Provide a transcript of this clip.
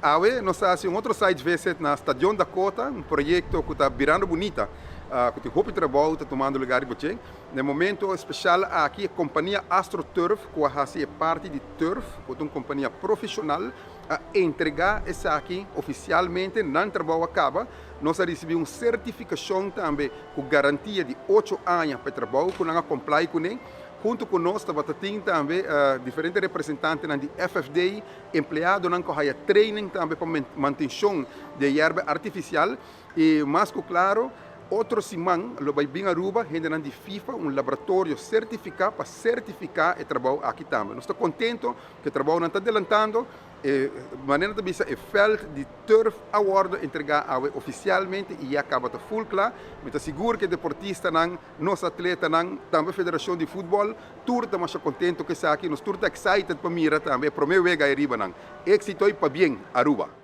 Awe nos a haci un otro site visit na Stadion Dakota, un proyecto cu ta birando bunita, cu tin hopi trabou ta tumando lugar riba dje. Na momento special aki, e compania AstroTurf, cu a haci e parti di turf, cu ta un compania profesional, a entrega esaki oficialmente. Nan trabou a caba. Nos a ricibi un certificacion tambe cu garantia di 8 aña pa e trabou cu nan a comply cu ne. Hunto cu nos tabata tin tambe diferente representantenan di FFD, empleadonan cu haya training tambe pa mantencion di yerba artificial. Y mas cu claro, otro siman lo bay bin Aruba hendenan di FIFA, un laboratorio certifica pa certifica e trabou aki tambe. Nos ta contento cu e trabounan ta adelantando. E manera ta bisa, e veld di turf a wordo entrega awe oficialmente y ya caba ta full cla. Mi ta sigur cu e deportistanan, nos atletanan, tambe Federacion di Futbol, tur ta masha contento cu esaki. Nos tur ta excited pa mira tambe e prome wega ariba nan. Exito y pabien, Aruba!